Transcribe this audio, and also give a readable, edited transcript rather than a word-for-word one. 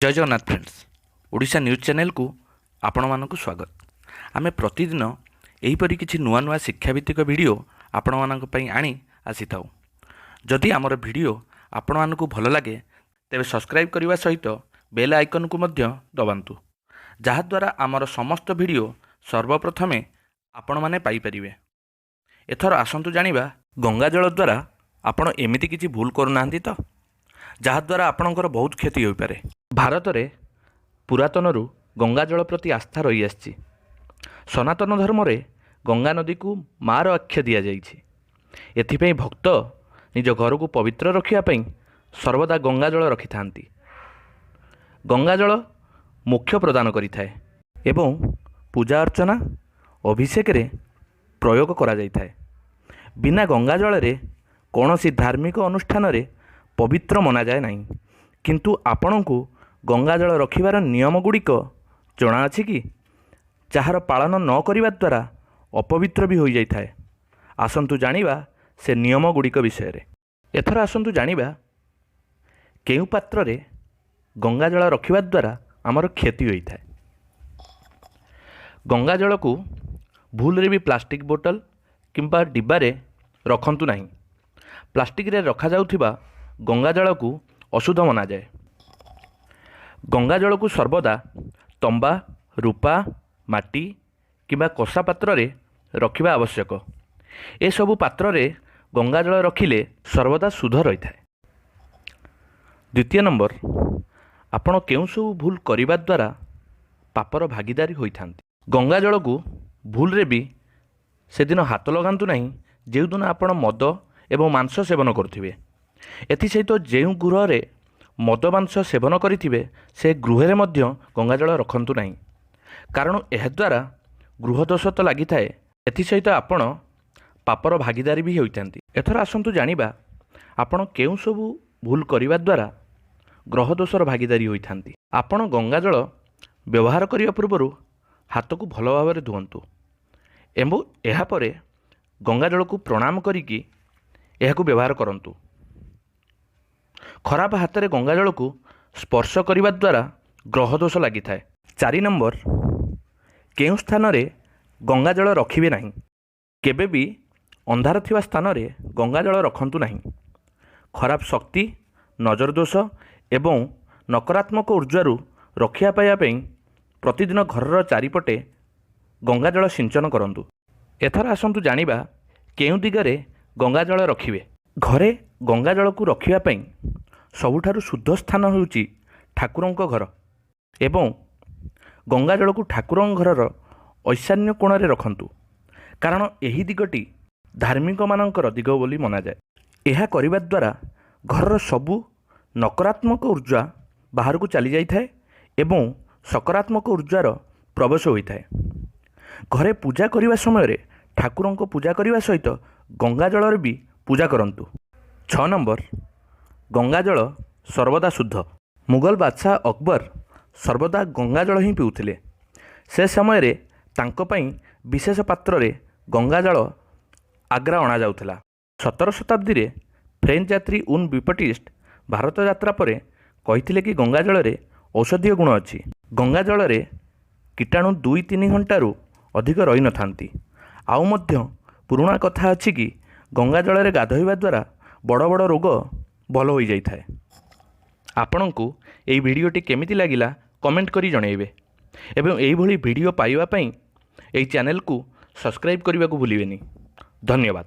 ଜୟ Jagannath friends, Odisha news ଚ୍ୟାନେଲକୁ ଆପଣମାନଙ୍କୁ ସ୍ୱାଗତ। ଆମେ ପ୍ରତିଦିନ ଏହିପରି କିଛି ନୂଆ ନୂଆ ଶିକ୍ଷାଭିତ୍ତିକ ଭିଡ଼ିଓ ଆପଣମାନଙ୍କ ପାଇଁ ଆଣି ଆସିଥାଉ। ଯଦି ଆମର ଭିଡ଼ିଓ ଆପଣମାନଙ୍କୁ ଭଲ ଲାଗେ, ତେବେ ସବସ୍କ୍ରାଇବ୍ କରିବା ସହିତ ବେଲ୍ ଆଇକନ୍କୁ ମଧ୍ୟ ଦବାନ୍ତୁ, ଯାହାଦ୍ୱାରା ଆମର ସମସ୍ତ ଭିଡ଼ିଓ ସର୍ବପ୍ରଥମେ ଆପଣମାନେ ପାଇପାରିବେ। ଏଥର ଆସନ୍ତୁ ଜାଣିବା, ଗଙ୍ଗାଜଳ ଦ୍ୱାରା ଆପଣ ଏମିତି କିଛି ଭୁଲ କରୁନାହାନ୍ତି ତ, ଯାହାଦ୍ୱାରା ଆପଣଙ୍କର ବହୁତ କ୍ଷତି ହୋଇପାରେ। ଭାରତରେ ପୁରାତନରୁ ଗଙ୍ଗାଜଳ ପ୍ରତି ଆସ୍ଥା ରହିଆସିଛି। ସନାତନ ଧର୍ମରେ ଗଙ୍ଗା ନଦୀକୁ ମାଆର ଆଖ୍ୟା ଦିଆଯାଇଛି। ଏଥିପାଇଁ ଭକ୍ତ ନିଜ ଘରକୁ ପବିତ୍ର ରଖିବା ପାଇଁ ସର୍ବଦା ଗଙ୍ଗାଜଳ ରଖିଥାନ୍ତି। ଗଙ୍ଗାଜଳ ମୋକ୍ଷ ପ୍ରଦାନ କରିଥାଏ ଏବଂ ପୂଜା ଅର୍ଚ୍ଚନା, ଅଭିଷେକରେ ପ୍ରୟୋଗ କରାଯାଇଥାଏ। ବିନା ଗଙ୍ଗାଜଳରେ କୌଣସି ଧାର୍ମିକ ଅନୁଷ୍ଠାନରେ ପବିତ୍ର ମନାଯାଏ ନାହିଁ। କିନ୍ତୁ ଆପଣଙ୍କୁ ଗଙ୍ଗାଜଳ ରଖିବାର ନିୟମ ଗୁଡ଼ିକ ଜଣାଅଛି କି, ଯାହାର ପାଳନ ନ କରିବା ଦ୍ୱାରା ଅପବିତ୍ର ବି ହୋଇଯାଇଥାଏ? ଆସନ୍ତୁ ଜାଣିବା ସେ ନିୟମ ଗୁଡ଼ିକ ବିଷୟରେ। ଏଥର ଆସନ୍ତୁ ଜାଣିବା, କେଉଁ ପାତ୍ରରେ ଗଙ୍ଗାଜଳ ରଖିବା ଦ୍ୱାରା ଆମର କ୍ଷତି ହୋଇଥାଏ। ଗଙ୍ଗାଜଳକୁ ଭୁଲରେ ବି ପ୍ଲାଷ୍ଟିକ୍ ବୋଟଲ କିମ୍ବା ଡିବାରେ ରଖନ୍ତୁ ନାହିଁ। ପ୍ଲାଷ୍ଟିକ୍ରେ ରଖାଯାଉଥିବା ଗଙ୍ଗାଜଳକୁ ଅଶୁଦ୍ଧ ମନାଯାଏ। ଗଙ୍ଗାଜଳକୁ ସର୍ବଦା ତମ୍ବା, ରୂପା, ମାଟି କିମ୍ବା କଂସା ପାତ୍ରରେ ରଖିବା ଆବଶ୍ୟକ। ଏସବୁ ପାତ୍ରରେ ଗଙ୍ଗାଜଳ ରଖିଲେ ସର୍ବଦା ଶୁଦ୍ଧ ରହିଥାଏ। ଦ୍ୱିତୀୟ ନମ୍ବର, ଆପଣ କେଉଁ ସବୁ ଭୁଲ କରିବା ଦ୍ୱାରା ପାପର ଭାଗିଦାରୀ ହୋଇଥାନ୍ତି। ଗଙ୍ଗାଜଳକୁ ଭୁଲରେ ବି ସେଦିନ ହାତ ଲଗାନ୍ତୁ ନାହିଁ, ଯେଉଁଦିନ ଆପଣ ମଦ ଏବଂ ମାଂସ ସେବନ କରୁଥିବେ। ଏଥିସହିତ ଯେଉଁ ଗୃହରେ ମଦ ମାଂସ ସେବନ କରିଥିବେ, ସେ ଗୃହରେ ମଧ୍ୟ ଗଙ୍ଗାଜଳ ରଖନ୍ତୁ ନାହିଁ। କାରଣ ଏହାଦ୍ୱାରା ଗୃହ ଦୋଷ ତ ଲାଗିଥାଏ, ଏଥିସହିତ ଆପଣ ପାପର ଭାଗିଦାରୀ ବି ହୋଇଥାନ୍ତି। ଏଥର ଆସନ୍ତୁ ଜାଣିବା, ଆପଣ କେଉଁ ସବୁ ଭୁଲ କରିବା ଦ୍ୱାରା ଗ୍ରହ ଦୋଷର ଭାଗିଦାରୀ ହୋଇଥାନ୍ତି। ଆପଣ ଗଙ୍ଗାଜଳ ବ୍ୟବହାର କରିବା ପୂର୍ବରୁ ହାତକୁ ଭଲ ଭାବରେ ଧୁଅନ୍ତୁ ଏବଂ ଏହାପରେ ଗଙ୍ଗାଜଳକୁ ପ୍ରଣାମ କରିକି ଏହାକୁ ବ୍ୟବହାର କରନ୍ତୁ। ଖରାପ ହାତରେ ଗଙ୍ଗାଜଳକୁ ସ୍ପର୍ଶ କରିବା ଦ୍ୱାରା ଗ୍ରହ ଦୋଷ ଲାଗିଥାଏ। 4 ନମ୍ବର, କେଉଁ ସ୍ଥାନରେ ଗଙ୍ଗାଜଳ ରଖିବେ ନାହିଁ। କେବେ ବି ଅନ୍ଧାର ଥିବା ସ୍ଥାନରେ ଗଙ୍ଗାଜଳ ରଖନ୍ତୁ ନାହିଁ। ଖରାପ ଶକ୍ତି, ନଜର ଦୋଷ ଏବଂ ନକାରାତ୍ମକ ଉର୍ଜାରୁ ରକ୍ଷା ପାଇବା ପାଇଁ ପ୍ରତିଦିନ ଘରର ଚାରିପଟେ ଗଙ୍ଗାଜଳ ସିଞ୍ଚନ କରନ୍ତୁ। ଏଥର ଆସନ୍ତୁ ଜାଣିବା, କେଉଁ ଦିଗରେ ଗଙ୍ଗାଜଳ ରଖିବେ। ଘରେ ଗଙ୍ଗାଜଳକୁ ରଖିବା ପାଇଁ ସବୁଠାରୁ ଶୁଦ୍ଧ ସ୍ଥାନ ହେଉଛି ଠାକୁରଙ୍କ ଘର ଏବଂ ଗଙ୍ଗାଜଳକୁ ଠାକୁରଙ୍କ ଘରର ଐଶାନ୍ୟ କୋଣରେ ରଖନ୍ତୁ, କାରଣ ଏହି ଦିଗଟି ଧାର୍ମିକମାନଙ୍କର ଦିଗ ବୋଲି ମନାଯାଏ। ଏହା କରିବା ଦ୍ୱାରା ଘରର ସବୁ ନକାରାତ୍ମକ ଉର୍ଜା ବାହାରକୁ ଚାଲିଯାଇଥାଏ ଏବଂ ସକାରାତ୍ମକ ଉର୍ଜାର ପ୍ରବେଶ ହୋଇଥାଏ। ଘରେ ପୂଜା କରିବା ସମୟରେ ଠାକୁରଙ୍କ ପୂଜା କରିବା ସହିତ ଗଙ୍ଗାଜଳରେ ବି ପୂଜା କରନ୍ତୁ। 6 ନମ୍ବର, ଗଙ୍ଗାଜଳ ସର୍ବଦା ଶୁଦ୍ଧ। ମୁଗଲ ବାଦଶାହ ଅକବର ସର୍ବଦା ଗଙ୍ଗାଜଳ ହିଁ ପିଉଥିଲେ। ସେ ସମୟରେ ତାଙ୍କ ପାଇଁ ବିଶେଷ ପାତ୍ରରେ ଗଙ୍ଗାଜଳ ଆଗ୍ରା ଅଣାଯାଉଥିଲା। 17 ଶତାବ୍ଦୀରେ ଫ୍ରେଞ୍ଚ ଯାତ୍ରୀ ଜନ୍ ବାପ୍ଟିଷ୍ଟ ଭାରତ ଯାତ୍ରା ପରେ କହିଥିଲେ କି ଗଙ୍ଗାଜଳରେ ଔଷଧୀୟ ଗୁଣ ଅଛି। ଗଙ୍ଗାଜଳରେ କୀଟାଣୁ 2-3 ଘଣ୍ଟାରୁ ଅଧିକ ରହିନଥାନ୍ତି। ଆଉ ମଧ୍ୟ ପୁରୁଣା କଥା ଅଛି କି ଗଙ୍ଗାଜଳରେ ଗାଧୋଇବା ଦ୍ୱାରା ବଡ଼ ବଡ଼ ରୋଗ ଭଲ ହୋଇଯାଇଥାଏ। ଆପଣଙ୍କୁ ଏହି ଭିଡ଼ିଓଟି କେମିତି ଲାଗିଲା, କମେଣ୍ଟ କରି ଜଣାଇବେ ଏବଂ ଏହିଭଳି ଭିଡ଼ିଓ ପାଇବା ପାଇଁ ଏହି ଚ୍ୟାନେଲକୁ ସବସ୍କ୍ରାଇବ୍ କରିବାକୁ ଭୁଲିବେନି। ଧନ୍ୟବାଦ।